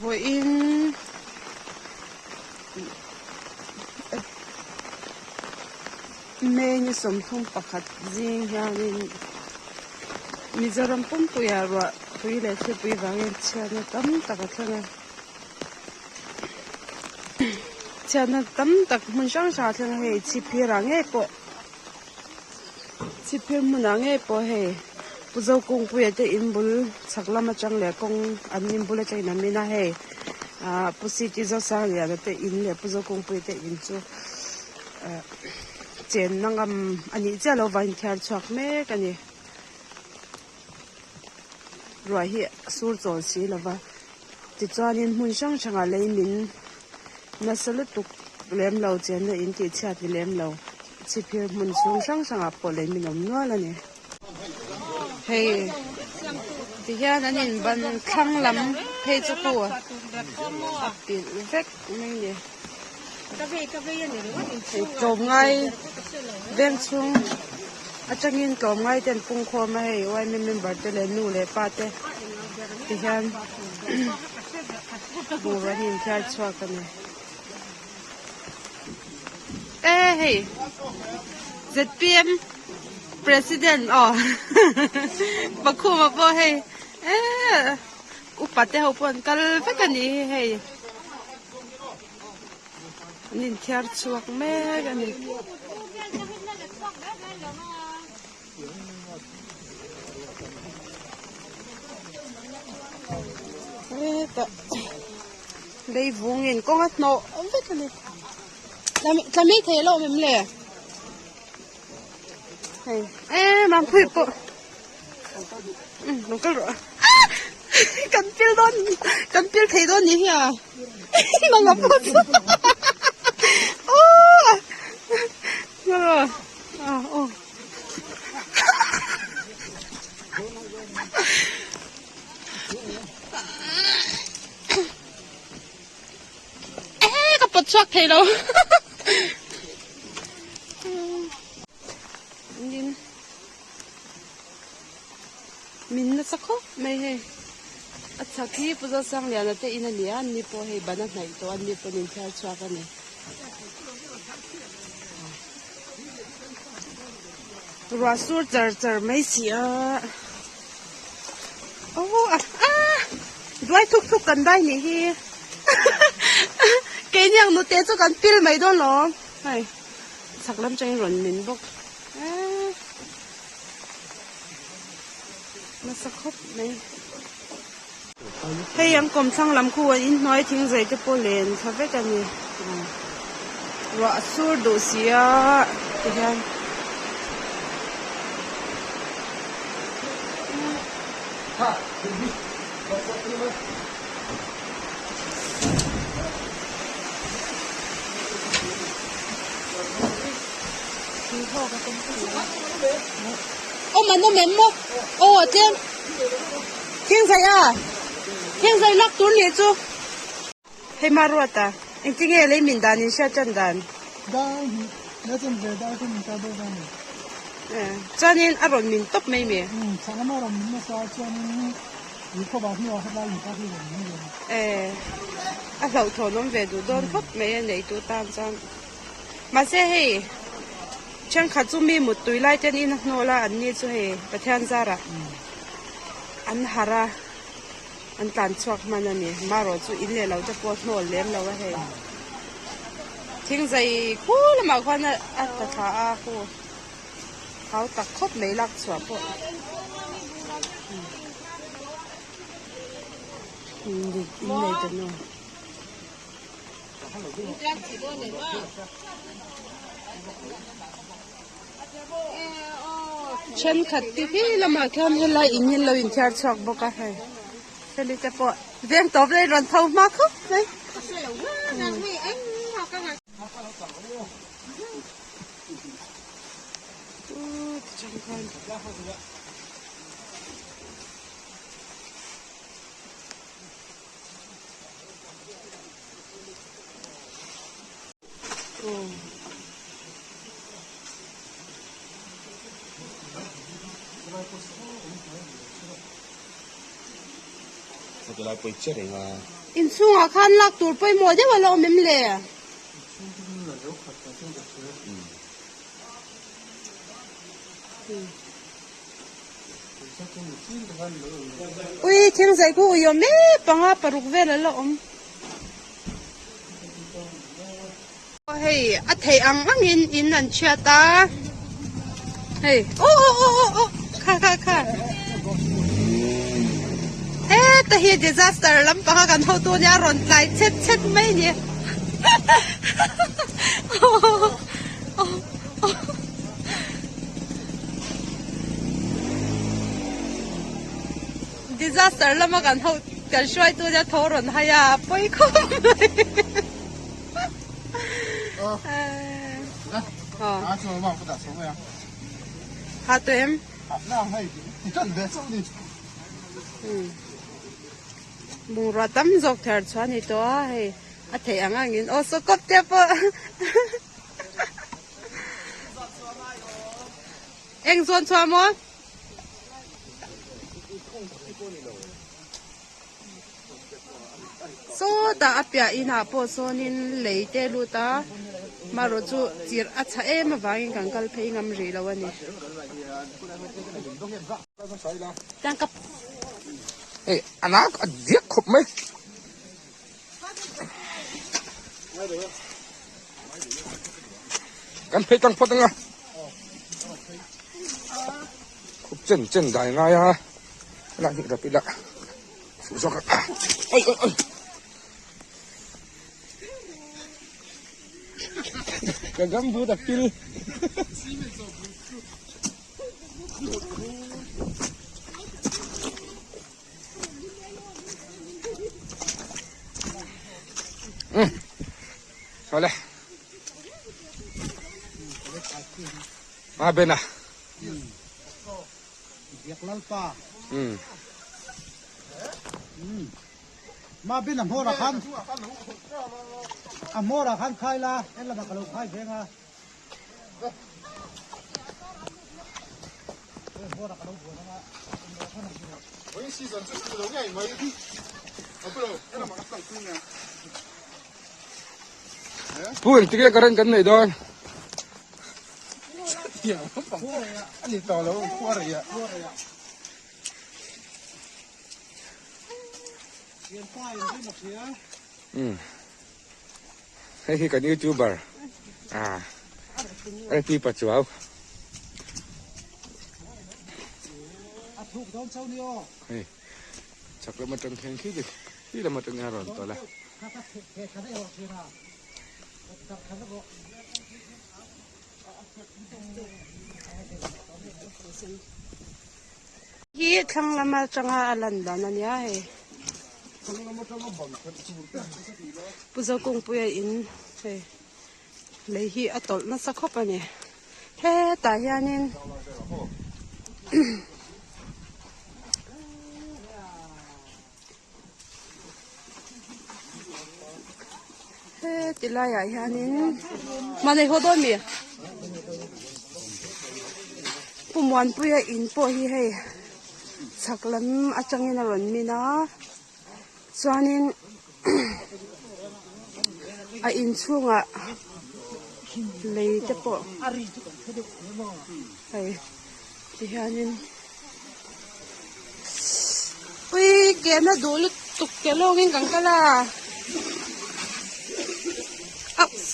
Vawiin May ni 31 zing hianin Mizoram pumpuiah ruah tui leh thlipui vangin chhiatna tam tak a thleng a. Chhiatna tam tak hmun hrang hrang a thleng a hei chhipphirah ngei pawh. Chhipphir hmunah ngei pawh hei Pu Zokungpuia te in bul chhak lam atang leh kawng an in bul atangin an min a hei ah Pu City Zosangliana te in leh Pu Zokungpuia te in chu ah chenna ngam a nih chiah loh vangin thiar chhuak mek a ni. Ruah hi a sur chawl si lo va tichuanin hmun hrang hrangah lei min nasa lutuk lem lo chenna in tih chhiat ni lem lo chhiphir hmun chhung hrang hrangah pawh lei min awm nual a ni. Hei tihian an in ban thlang lam phei chu khu a pilh vek mai a ni. Hei tlawmngai veng chhung atangin tlawmngai te an pung khawm a hei yma member te leh nu leh pa te ti hian bungrua an inthiar chhuak a ni e hei zpm president aw pakhuma pawh hei eee upa te ho pawh an kal vek a ni hi hei. An inthiar chhuak mek a ni. Hetah leivungin kawng a hnawh vek a ni. Tla mai thei a lo awm em le? Hei e Mampuii pawh lo kal rawh kan pil dawn kan pil thei dawn ni hi a nang a pawh chu aw aw e ka pawt chhuak thei lo. Min nasa khawp mai hei a chhak hi Pu Zosangliana te in a ni a an ni pawh hei ban a hnaih tawh a an ni pawh an inthiar chhuak a ni. Ruah sur char char mai si a aw a duai thuk thuk kan dai nih hi keini ang nute chu kan pil mai dawn lawm hei chhak lam changin rawn min bawk. Nasa khawp mai. Hei an kawmthlang lam khu an inhnuai thing zai te pawh len thla vek a ni. Ruah a sur duh si a tihian. Awm an awm em maw? Aw a tlem. Thingzai a. Thingzai lak tur nih chu. Hei ma ruat a. Engtin nge lei min dan in hriat tan dan? Dar hnih la chem ve dar chu min ta deuh a ni. Chuanin a rawn min tawp mai mi? Umm chhak lama rawn min nasa chuanin ui khawp ah hnuah helai in ta hi rawn min ve. A hlauhthawn awm ve duh dawn khawp mai a neitu tan chuan. Mahse hei thenkhat chu mi muttui lai ten in a hnawl a an ni chu hei Pathian zarah an harh a an tlan chhuak hman a ni marawh chu in leh lo te pawh hnawl lem lo a hei thing zai khu lamah khuan a ta thla a khu hau tak khawp mai lak chhuah pawh in nei ta nu. Thenkhat te hi lamah khian helai in hi an lo inthiar chhuak bawk a hei hemi te pawh veng tawp lai rawn tho hma khawp mai. Inchhungah khan lak tur pawimawh deuh a la awm em le? Ui thingzai khu ui awm e panga paruk vel a la awm. Hei a theih ang angin in an chhiat a hei aw aw aw aw aw kha kha kha heta hi disaster lampanga kan hotu nia rawn tlai chhet chhet mai a ni disaster lama kan ho kan hruaitu nia tho rawn hai a pawi khawp mai. Ha tu em? Bungrua tam zawk ther chhuah a ni tawh a hei a theih ang angin aw saw kawp te pawh eng zawn chhuah maw? Sawtah a piah inah pawh sawnin lei te lut a, marawh chu chirh a chhah em avangin kan kal phei ngam rih lo a ni. Hei a nak a diak khawp mai. Kan phei tlang phawt anga. Khup chen chen dai ngai a. Helai hi rap ila fuh zawk a oi oi oi ka gam but a pil Sawle A bena Biak Lalpa. Umm. Ma bin a hmawr ah khan a hmawr ah khan khai la en lamah ka lo khai veng a. Pu engtik nge current kan neih dawn? Hei hi kan youtuber ah LP Pachuau. Hei chak lam atang hian khi khi lam atang hian a rawn tawlh a. Hi thlang lam atanga a lan dan a nia hei. Pu Zokungpuia in hei lei hi a tawlh nasa khawp a ni. Hetah hianin Heti laiah hianin mahni haw dawn mi Pu Muanpuia in pawh hi hei chhak lam atangin a rawn min a chuanin a inchhungah lei te pawh hei tihianin. Ui kehna duh lutuk ke lawngin kan kal a ups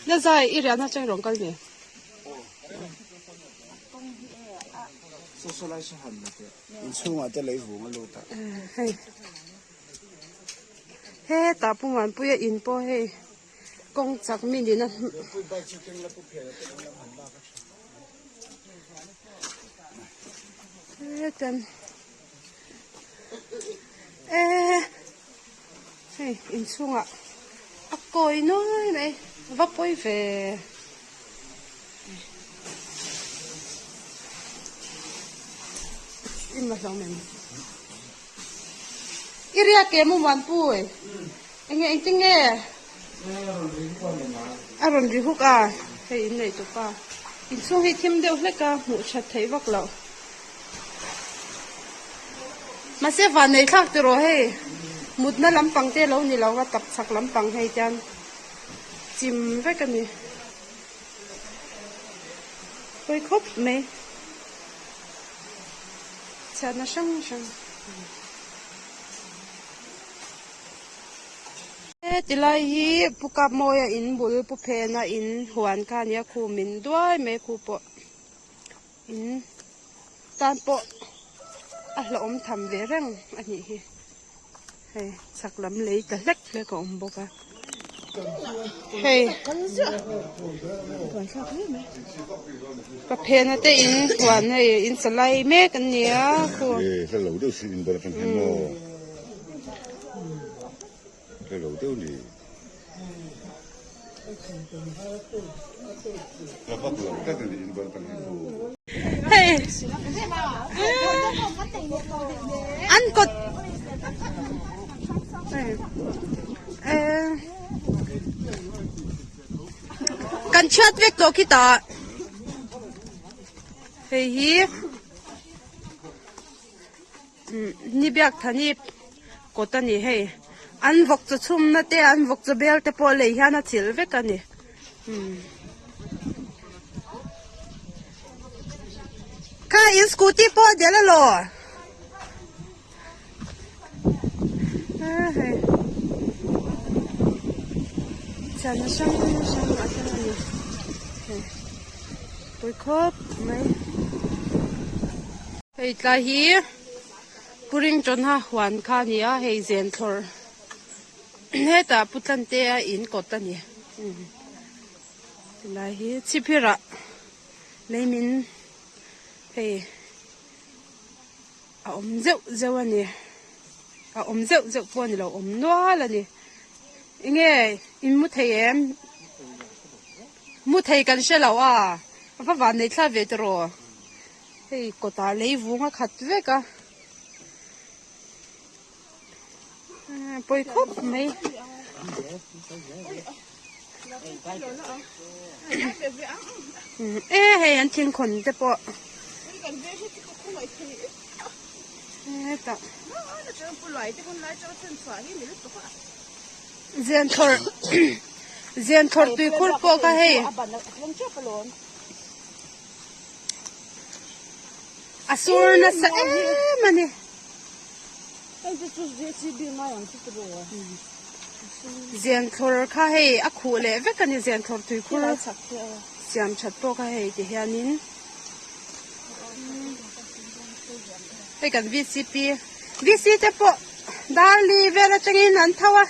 na zai i riahna atang rawn kal ni. Inchhungah te lei vung a lut a. Hei. Hetah Pu Muanpuia in pawh hei kawng chak mi nihna hetan eh hei inchhungah a kawi nuai mai va pawi ve. I riak em u Muanpui? Enge engtin nge? A rawn ri huk a, hei in nei tupa. Inchhung hi thim deuh hlek a hmuh that theih vak loh. Mahse van nei thlak ti rawh hei mutna lampang te lo ni lo a tap chhak lampang hei tian chim vek a ni. Pawi khawp mai. Chhiatna hrang hrang. He tilai hi Pu Kapmawia in bul Pu Phena in huan kha a nia khum in duai mai khu pawh in tan pawh a hlauhawm tham ve reng a nih hi hei chhak lam lei ta hlek hlek a awm bawk a hei Ka Phena te in huan hei in sa lai mek an ni a khu. Hei an kawt kan chhiat vek tawh khi tah hei hi. Ni biak thani kawt a ni hei an vawk chaw chhumna te an vawk chaw bel te pawh lei hian a chilh vek a ni kha in scooty pawh a del alaw hei chhiatna hrang hrang a thleng a ni hei pawi khawp mai. Hei tlai hi Puring Chawnha huan kha a ni a, hei zen thlawr hetah Pu Tlantea in kawt a ni. Tilai hi chhiphirah leimin hei a awm zeuh zeuh a ni, a awm zeuh zeuh pawh a ni lo, awm nual a ni. Enge in mu thei em? Mu thei kan hre lo a, a va van nei thlap ve tiraw. Hei kawtah lei vung a khat vek a pawi khawp mai. E hei an thingkhawn te pawh hetah Zenthawr Zenthawr tuikhur pawh kha hei. A sur nasa em a ni. Zenthawr kha hei a khuh leh vek a ni zenthawr tuikhur siam that pawh kha hei ti hianin hei kan vcp vc te pawh darli vel atangin an tho a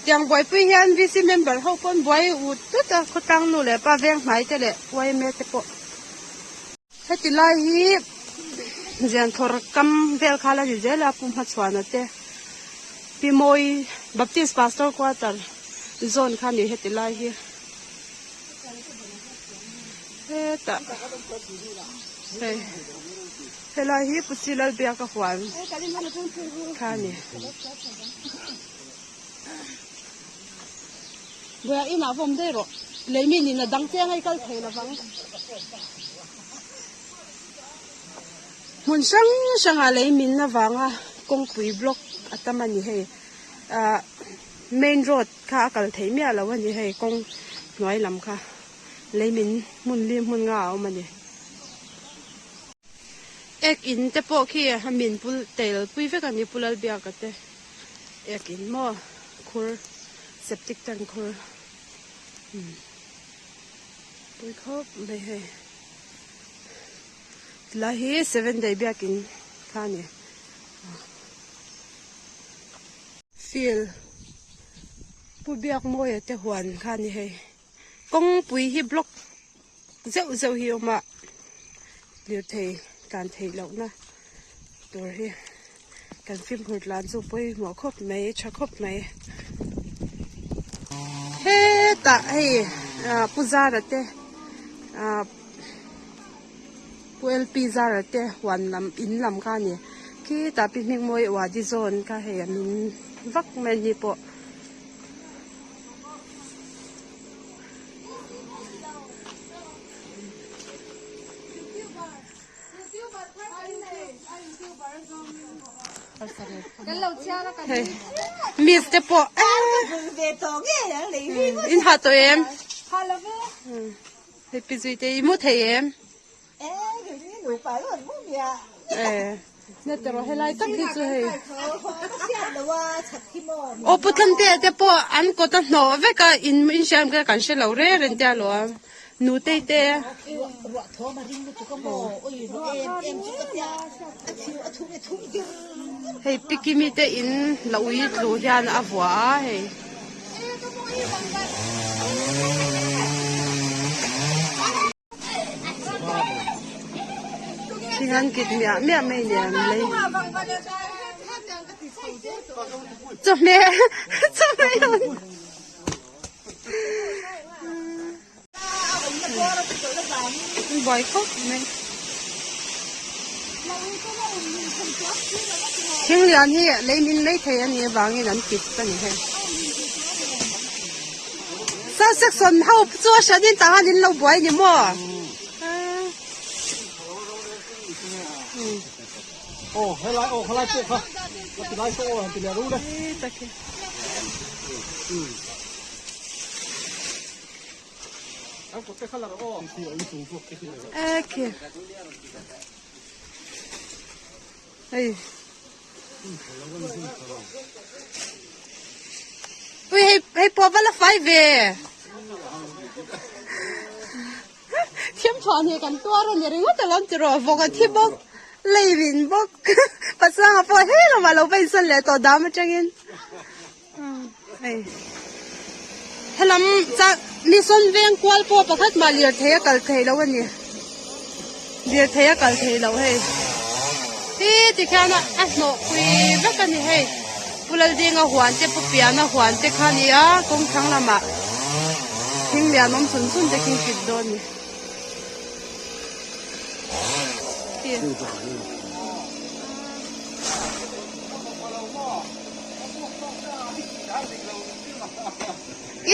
tiang buaipui hian vc member ho pawh an buai ut tut a khawtlang nu leh pa veng hnai te leh yma te pawh heti lai hi Zianthawr kam vel kha la ni zel a Pu Hmachhuana te Pi Mawi Baptist Pastor Quarter zawn kha a ni heti lai hi hetah hei helai hi Pu Chilalbiaka huan kha a ni. Buai inah vawm daih rawh. Lei mi nin a dang chiang a i kal thei lovang. Hmun hrang hrangah lei min avanga kawngpui block a tam a ni hei. Ahh main road kha a kal theih miah lo a ni hei kawng hnuai lam kha lei min hmun li hmun nga a awm a ni. Ek in te pawh khi a min pul tel pui vek a ni Pu Lalbiaka te. Ek in maw khur septic tank khur pui khawp mai hei tilai hi seven day biakin kha a ni field pu biakmawia te huan kha a ni hei kawngpui hi block zeuh zeuh hi a awm a lirthei tlan theih lohna tur hi kan fimkhur tlan chu pawimawh khawp mai tha khawp mai hetah hei ah pu zara te ah pu L P zara te huan lam in lam kha a ni khitah pi hmingmawi wadi zawn kha hei an in vak mai ni pawh. Hei miss te pawh in ha tawh em? Hei pi zui te i mu thei em? Na tawh helai tak hi chu hei aw pu Tlantea te pawh an kawt a hnawh vek a in in hriam kha kan hre lo reng reng te alawm nutei te hei pi Kimi te in la ui tlu hian a vuah a hei. Thing an kit miah miah mai nia an lei. Chawhmeh chawhmeh an buai khawp mai. Thing lian hi lei min lei thei a nih avangin an kit a ni hei. Sir section ho chu a hran in tah khan in lo buai ni maw? Aw helai aw khalai pawh kha a ti lai saw aw han ti leh ru le. Okay. Hei. Ui hei hei pawh va la fai ve. Thiam thuah ni kan tuar a ni ringawt a lo ti rawh vawk a thi bawk lei rin bawk pasanga pawh he lamah lo va insawn leh tawh dam atangin hei helam chak mi sawn veng kual pawh pakhat mah lirthei a kal thei lo a ni lirthei a kal thei lo hei hi tikhian a hnawh pui vek a ni hei Pu Laldinga huan te Pu Piana huan te kha a ni a kawng thlang lamah thing lian awm chun chun te khi kit dawn a ni.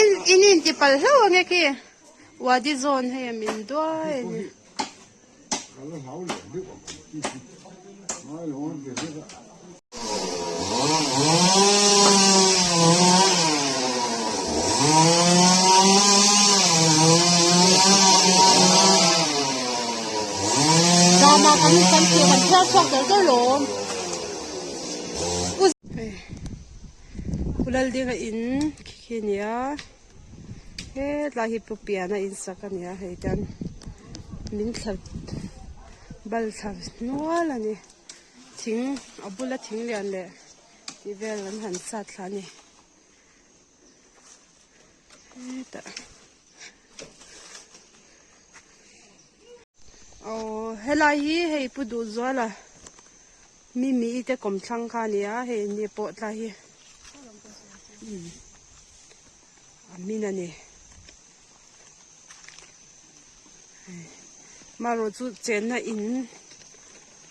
In in in ti palh hlauh ang e khi wadi zawn hei a min duai a ni. Dama kan kan thil kan chhiar chhuak der der lawm. Pu Laldinga in khi khi a ni a. Hetlai hi pu piana in sak a ni a hei hian min thla bal thla nual a ni thing a bula thing lian leh tih vel an han sat thla a ni hetah aw helai hi hei pu duhzuala mimi te kawmthlang kha a ni a hei ni pawh tlai hi. A min a ni. Marawh chu chenna in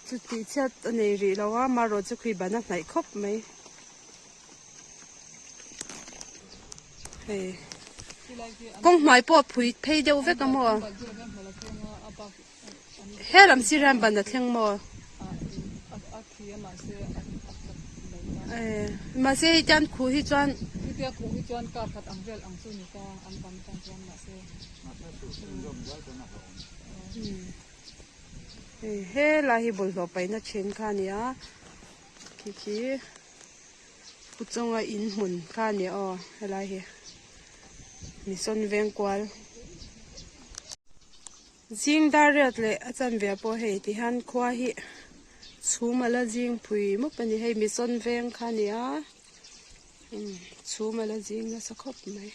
chu tih chhiat a nei rih lo a marawh chu khui ban a hnaih khawp mai. Hei kawng hnuai pawh a phui phei deuh vek a maw? He lam sir hian ban a thleng maw? Mahse hei tian khuh hi chuan He lai hi bawlhhlawh paihna thin kha a ni a khi khi pu chawnga in hmun kha a ni aw helai hi mi sawn veng kual. Zing dar riat leh a chanve pawh hei ti hian khua hi chhum a la zing phui mup a ni hei mi sawn veng kha a ni a chhum a la zing nasa khawp mai.